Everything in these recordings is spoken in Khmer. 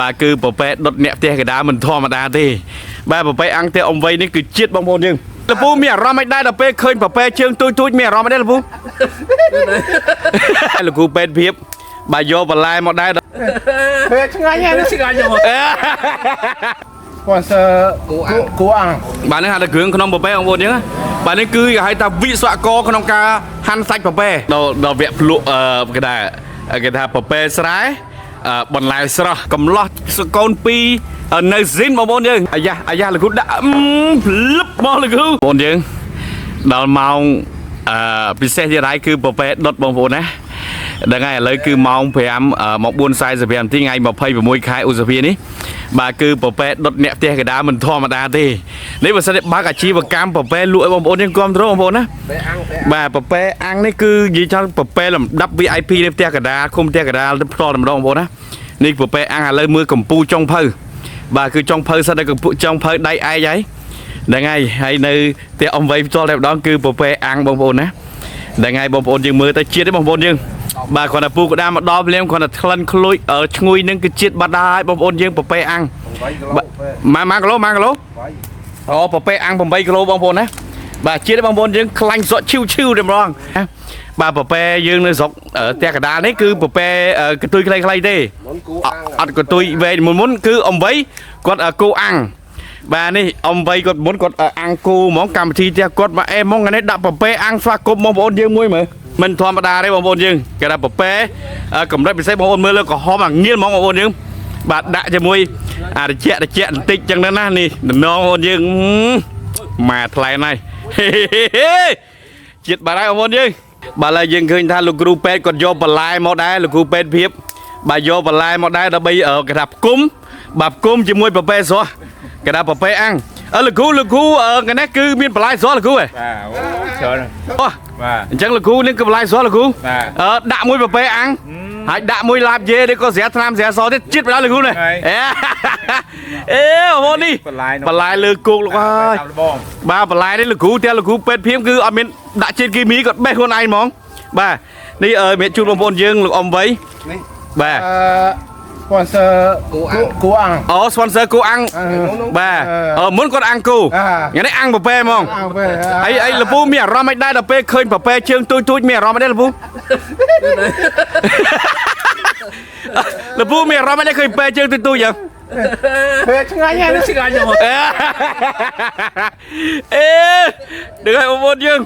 បាទគឺពពែដុតអ្នកផ្ទះកដាមិនធម្មតាទេបាទពពែអង្គផ្ទះអំវៃនេះគឺជាតិបងប្អូនយើងលពូមានអារម្មណ៍មិនដែរដល់ពេលឃើញពពែជើងទូចទូចមានអារម្មណ៍មិនដែរលពូលោកគ្រូពេទ្យភាពបាទយកបន្លែមកដែរ ពេលឆ្ងាញ់ហ្នឹង ឆ្ងាញ់ហ្មង sponsor គូគូអាំង បាទនេះហៅថាគ្រឿងក្នុងពពែបងប្អូនយើងណាបាទនេះគឺគេហៅថាវិស្វករក្នុងការហាន់សាច់ពពែដល់ដល់វគ្គភ្លក់អឺគេថាគេថាពពែស្រែអឺបន្លែស្រស់កំឡោះសកូនពីរនៅស៊ីនបងប្អូនយើងអាយ៉ាអាយ៉ាលោកគ្រូដាក់អឺភ្លឹបមកលោកគ្រូបងប្អូនយើងដល់ម៉ោងអឺពិសេសទៀតហើយគឺពពែដុតបងប្អូនណាដឹងហើយឥឡូវគឺម៉ោង5ម៉ោង4:45នាទីថ្ងៃ26ខែឧសភានេះបាទគឺពពែដុតអ្នកផ្ទះកដាមិនធម្មតាទេនេះបើសិនជាបើកអាជីវកម្មពពែលក់ឲ្យបងប្អូនយើងគ្រប់គ្រងបងប្អូនណាបាទពពែអាំងនេះគឺនិយាយចង់ពពែលំដាប់ VIP នៅផ្ទះកដាឃុំផ្ទះកដាផ្ទាល់តែម្ដងបងប្អូនណានេះពពែអាំងឥឡូវមើលកម្ពូចុងភៅបាទគឺចុងភៅសិតតែកម្ពូចុងភៅដៃឯងហើយហ្នឹងហើយហើយនៅផ្ទះអំវៃផ្ទាល់តែម្ដងគឺពពែអាំងបងប្អូនណាហ្នឹងហើយបងប្អូនយើងមើលទៅជាតិទេបងប្អូនយើងបាទគ្រាន់តែពូក្តារមកដល់ភ្លាមគ្រាន់តែក្លិនក្លួយអឺឈ្ងុយនឹងគឺជាតិបាត់ហើយបងប្អូនយើងពពែអាំង 8គីឡូ ម៉ាម៉ាគីឡូម៉ាគីឡូអូពពែអាំង8គីឡូបងប្អូនណាបាទជាតិទេបងប្អូនយើងខ្លាញ់សក់ឈីវឈីវតែម្ដងណាបាទពពែយើងនៅស្រុកផ្ទះកដាលនេះគឺពពែកន្ទុយខ្លីៗទេ មុនគូ អ អាំង អត់កន្ទុយវែងមុនមុនគឺអំវៃគាត់គោអាំងបាទនេះអំវៃគាត់មុនគាត់អាំងគោហ្មងកម្មវិធីផ្ទះគាត់មកអេហ្មងថ្ងៃនេះដាក់ពពែអាំងស្វាគមន៍បងប្អូនយើងមួយមើលមិនធម្មតាទេបងប្អូនយើងគេថាពពែកម្រិតពិសេសបងប្អូនមើលលើក្រហមអាងៀលហ្មងបងប្អូនយើងបាទដាក់ជាមួយអារជាក់រជាក់បន្តិចចឹងណានេះតំណងបងប្អូនយើងម៉ាថ្លែនហើយជាតិបាត់ហើយបងប្អូនយើងបាទឥឡូវយើងឃើញថាលោកគ្រូពេទ្យគាត់យកបន្លែមកដែរលោកគ្រូពេទ្យភាពបាទយកបន្លែមកដែរដើម្បីគេថាផ្គុំបាទផ្គុំជាមួយពពែស្រស់គេថាពពែអាំងអឺលោកគ្រូលោកគ្រូថ្ងៃនេះគឺមានបន្លែស្រស់លោកគ្រូហ៎ បាទអូច្រើន អូ បាទ អញ្ចឹងលោកគ្រូនេះគឺបន្លែស្រស់លោកគ្រូ បាទ អឺដាក់មួយពពែអាំងហើយដាក់មួយឡាបយេនេះក៏ស្រាថ្នាំស្រាសទៀតជាតិបណ្ដោយលោកគ្រូនេះអេអេបងប្អូននេះ បន្លែ បន្លែលើគោកលោកអើយ តាមលបង បាទបន្លែនេះលោកគ្រូទាំងលោកគ្រូពេទ្យភៀមគឺអត់មានដាក់ជាតិគីមីគាត់បេះខ្លួនឯងហ្មងបាទនេះអឺមានជូនបងប្អូនយើងលោកអំវៃ នេះ បាទ អឺ sponsor គូគូអាំង អូ sponsor គូអាំងបាទអឺមុនគាត់អាំងគូថ្ងៃនេះអាំងពពែហ្មង អាំងពេល អីអីលពូមានអារម្មណ៍មិនដែរដល់ពេលឃើញពពែជើងទូចទូចមានអារម្មណ៍មិនដែរលពូលពូមានអារម្មណ៍មិនដែរឃើញពពែជើងទូចទូចយ៉ាង ពេលឆ្ងាញ់ហ្នឹង ឆ្ងាញ់ហ្មង អេអេដឹងហើយបងប្អូនយើង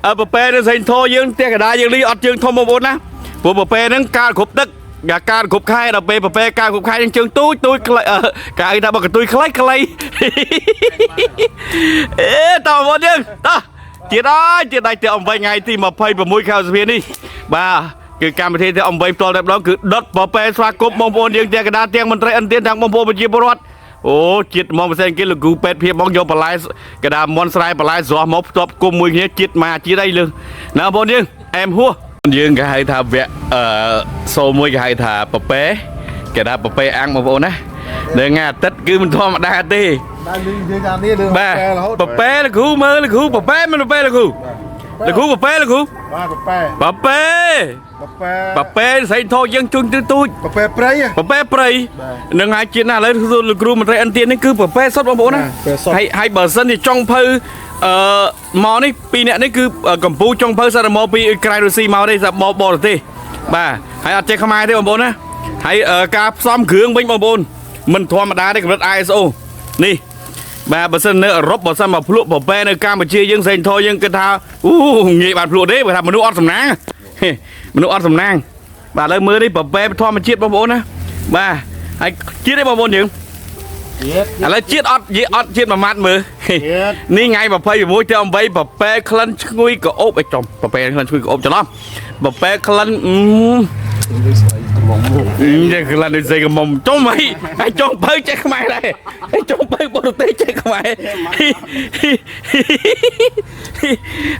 អើពពែនៅសេងធរយើងផ្ទះកដាយើងនេះអត់ជើងធំបងប្អូនណាព្រោះពពែហ្នឹងកើតគ្រប់ទឹកកាកើតគ្រប់ខែដល់ពេលពពែកើតគ្រប់ខែយើងជើងទូចទូចខ្លីកាអីថាបើកន្ទុយខ្លីខ្លីអេតោះបងប្អូនយើងតោះទៀតហើយទៀតហើយទៀតអំវិញថ្ងៃទី26ខែឧសភានេះបាទគឺកម្មវិធីទីអំវិញផ្ទាល់តែម្ដងគឺដុតពពែស្វាគមន៍បងប្អូនយើងទាំងកដាទាំងមន្ត្រីឥណ្ឌាទាំងបងប្អូនប្រជាពលរដ្ឋអូជាតិមកផ្សេងគេលោកគ្រូពេទ្យភាពមកយកបន្លែកដាមន់ស្រែបន្លែស្រស់មកផ្ទាប់គុំមួយគ្នាជាតិមកជាតិអីលើណាបងប្អូនយើងអែមហួសយើងគេហៅថាវគ្គអឺសូមួយគេហៅថាពពែគេថាពពែអាំងបងប្អូនណានៅថ្ងៃអាទិត្យគឺមិនធម្មតាទេ បាននិយាយតាមនេះរឿង បាទ រហូត ពពែលោកគ្រូមើលលោកគ្រូពពែមិនពពែលោកគ្រូលោកគ្រូពពែលោកគ្រូ បាទពពែ ពពែ ពពែ ពពែស្រីធោយើងជុញទូទូច ពពែព្រៃ ពពែព្រៃនឹងហើយជាតិណាស់ឥឡូវលោកគ្រូមន្ត្រីឥណ្ឌានេះគឺពពែសុតបងប្អូនណាហើយហើយបើសិនជាចុងភៅអឺមកនេះពីរអ្នកនេះគឺកម្ពុជាចុងភៅសិតតែមកពីអ៊ុយក្រែនរុស្ស៊ីមកទេសាបបរទេសបាទហើយអត់ចេះខ្មែរទេបងប្អូនណាហើយការផ្សំគ្រឿងវិញបងប្អូនមិនធម្មតាទេកម្រិត ISO នេះបាទបើសិននៅអឺរ៉ុបបើសិនមកភ្លក់ពពែនៅកម្ពុជាយើងសេងធរយើងគិតថាអូងាយបានភ្លក់ទេបើថាមនុស្សអត់សំណាងមនុស្សអត់សំណាងបាទឥឡូវមើលនេះពពែធម្មជាតិបងប្អូនណាបាទហើយជាតិទេបងប្អូនយើង ជាតិ ឥឡូវជាតិអត់យីអត់ជាតិមួយម៉ាត់មើល ជាតិ នេះថ្ងៃ26ទៅ8ពពែក្លិនឈ្ងុយក្អូបអីចំពពែក្លិនឈ្ងុយក្អូបច្រឡំពពែក្លិនអឺនេះក្លិនដូចស្អីកំមុំចំហីហើយចុងបើចេះខ្មែរដែរហើយចុងបើបរទេសចេះខ្មែរ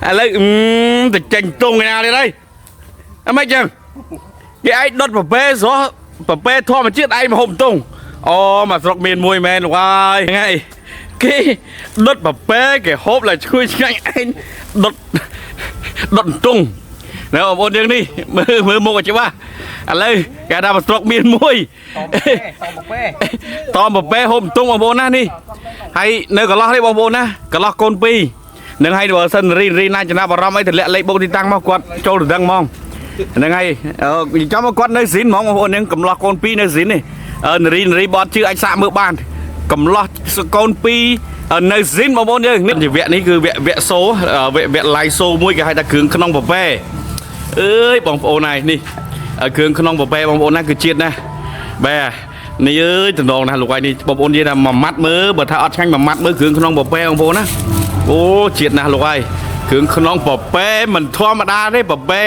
ឥឡូវអឺទៅចេញតុងឯណាទៀតហើយអីមិនចឹងគេឯងដុតពពែស្រស់ពពែធម្មជាតិឯងមកហូបតុងអូមកស្រុកមានមួយមែនលោកអើយថ្ងៃគេដុតពពែគេហូបឡើងឈ្ងុយឆ្ងាញ់ឯងដុតដុតតុងណែបងប្អូនយើងនេះមើលមើលមុខឲ្យច្បាស់ ឥឡូវគេថាស្រុកមានមួយ តមប្រពេហូបបន្ទង់បងប្អូនណានេះហើយនៅកន្លោះនេះបងប្អូនណាកន្លោះកូនពីរនឹងហើយបើសិនរីរីណាចំណាប់អារម្មណ៍អីតម្លាក់លេខបុកទីតាំងមកគាត់ចូលទៅដឹងហ្មងហ្នឹងហើយចាំមកគាត់នៅស៊ីនហ្មងបងប្អូននឹងកំឡោះកូនពីរនៅស៊ីននេះនរីនរីបត់ជឿអាចសាកមើលបានកំឡោះកូនពីរនៅស៊ីនបងប្អូនយើងនេះជាវគ្គនេះគឺវគ្គវគ្គសូវគ្គវគ្គឡៃសូមួយគេហៅថាគ្រឿងក្នុងប្រពេអើយបងប្អូនហើយនេះគ្រឿងក្នុងប្រពេបងប្អូនណាគឺជាតិណាបាទនេះអើយតំណងណាស់លោកឯងនេះបងប្អូននិយាយថាមួយម៉ាត់មើលបើថាអត់ឆ្ងាញ់មួយម៉ាត់មើលគ្រឿងក្នុងប្រពេបងប្អូនណាអូជាតិណាស់លោកឯងគ្រឿងក្នុងប្រពេមិនធម្មតាទេប្រពេ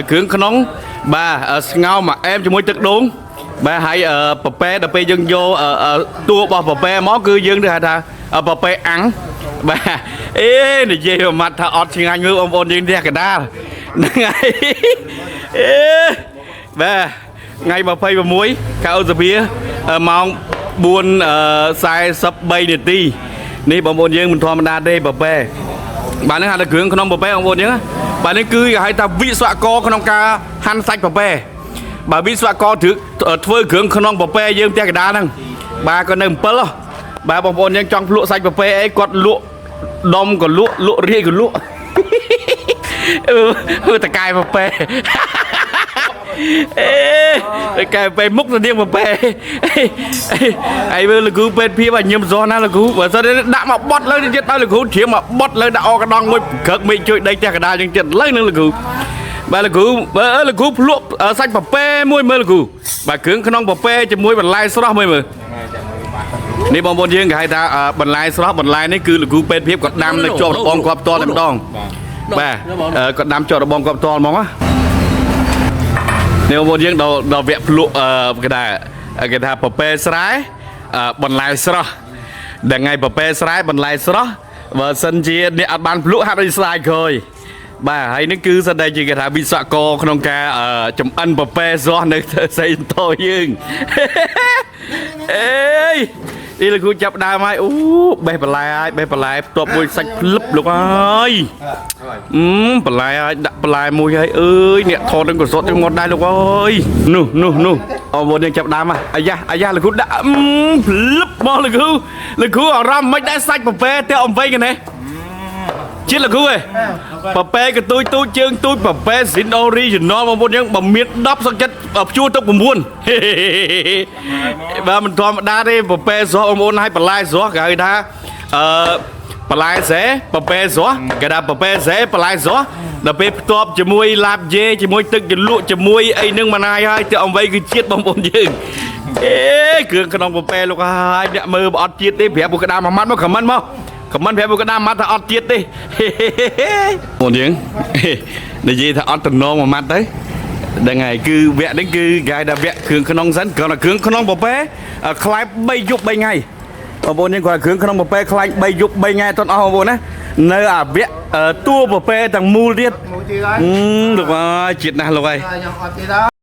គ្រឿងក្នុងបាទស្ងោរមួយអែមជាមួយទឹកដូងបាទហើយប្រពេដល់ពេលយើងយកតួរបស់ប្រពេមកគឺយើងហៅថាប្រពេអាំងបាទអេនិយាយមួយម៉ាត់ថាអត់ឆ្ងាញ់មើលបងប្អូនយើងផ្ទះកដាលហ្នឹងហើយអេបាទថ្ងៃ26ខែឧសភាម៉ោង4:43នាទីនេះបងប្អូនយើងមិនធម្មតាទេប្រពេបាទនេះហៅថាគ្រឿងក្នុងប្រពេបងប្អូនយើងបាទនេះគឺគេហៅថាវិស្វករក្នុងការហាន់សាច់ប្រពេបាទវិស្វករធ្វើគ្រឿងក្នុងប្រពេយើងផ្ទះកដាលហ្នឹងបាទក៏នៅ7ហ៎បាទបងប្អូនយើងចង់ភ្លក់សាច់ប្រពេអីគាត់លក់ដុំក៏លក់លក់រាយក៏លក់អឺតកែប្រពេអេកែពេលមុខទៅនាងប្រពេអីមើលលោកគ្រូពេទ្យភាពឲ្យញឹមស្រស់ណាលោកគ្រូបើសិនដាក់មកបត់លើទៀតដល់លោកគ្រូជ្រាមមកបត់លើដាក់អកដងមួយក្រឹកមេឃជួយដីផ្ទះកដាលចឹងទៀតលើនឹងលោកគ្រូបាទលោកគ្រូបើលោកគ្រូភ្លក់សាច់ប្រពេមួយមើលលោកគ្រូបាទគ្រឿងក្នុងប្រពេជាមួយបន្លែស្រស់មួយមើលនេះបងប្អូនយើងគេហៅថាបន្លែស្រស់បន្លែនេះគឺលោកគ្រូពេទ្យភាពគាត់ដាំនៅជាប់របងគាត់ផ្ទាល់តែម្ដងបាទគាត់ដាំជាប់របងគាត់ផ្ទាល់ហ្មងណានេះបងប្អូនយើងដល់វគ្គភ្លក់គេថាគេថាប្រពេស្រែបន្លែស្រស់ដល់ថ្ងៃប្រពេស្រែបន្លែស្រស់បើសិនជាអ្នកអត់បានភ្លក់ហាក់ដូចស្ដាយក្រោយបាទហើយនេះគឺសិនតែជាគេថាវិស្វករក្នុងការចំអិនប្រពេស្រស់នៅសីតោយើងអេយនេះលោកគ្រូចាប់ដើមហើយអូបេះបន្លែហើយបេះបន្លែផ្ទាប់មួយសាច់ភ្លឹបលោកអើយបន្លែហើយដាក់បន្លែមួយហើយអើយអ្នកថតនឹងក៏សុទ្ធទាំងមាត់ដែរលោកអើយនោះនោះនោះអូបងយើងចាប់ដើមអាយ៉ាអាយ៉ាលោកគ្រូដាក់ភ្លឹបមកលោកគ្រូលោកគ្រូអារម្មណ៍មិនដែរសាច់ប្រពេតែអំវែងនេះជាតិលោកគ្រូឯងប្រពេកទូចទូចជើងទូចប្រពេស៊ីន original បងប្អូនយើងបើមាន10សឹកចិត្តព្យួរទុក9បាទមិនធម្មតាទេប្រពេស្រស់បងប្អូនឲ្យបន្លែស្រស់គេហៅថាអឺបន្លែស្រែប្រពេស្រស់គេថាប្រពេស្រែបន្លែស្រស់ដល់ពេលផ្ទាប់ជាមួយឡាបយេជាមួយទឹកជ្រលក់ជាមួយអីនឹងម៉ាណាយហើយទៅអំវៃគឺជាតិបងប្អូនយើងអេគ្រឿងក្នុងប្រពេលោកហើយអ្នកមើលបើអត់ជាតិទេប្រាប់ពួកក្តារមួយម៉ាត់មកខមមិនមកខមមិនប្រាប់ពួកក្តារម៉ាត់ថាអត់ជាតិទេបងយើងនិយាយថាអត់តំណងមួយម៉ាត់ទៅដឹងហើយគឺវគ្គនេះគឺគេហៅថាវគ្គគ្រឿងក្នុងសិនគ្រាន់តែគ្រឿងក្នុងប្រពេខ្លែ3យប់3ថ្ងៃបងប្អូនយើងគ្រាន់តែគ្រឿងក្នុងប្រពេខ្លាញ់3យប់3ថ្ងៃអត់អស់បងប្អូនណានៅអាវគ្គតួប្រពេទាំងមូលទៀតលោកអើយជាតិណាស់លោកអើយ ខ្ញុំអត់ទៀតហើយ។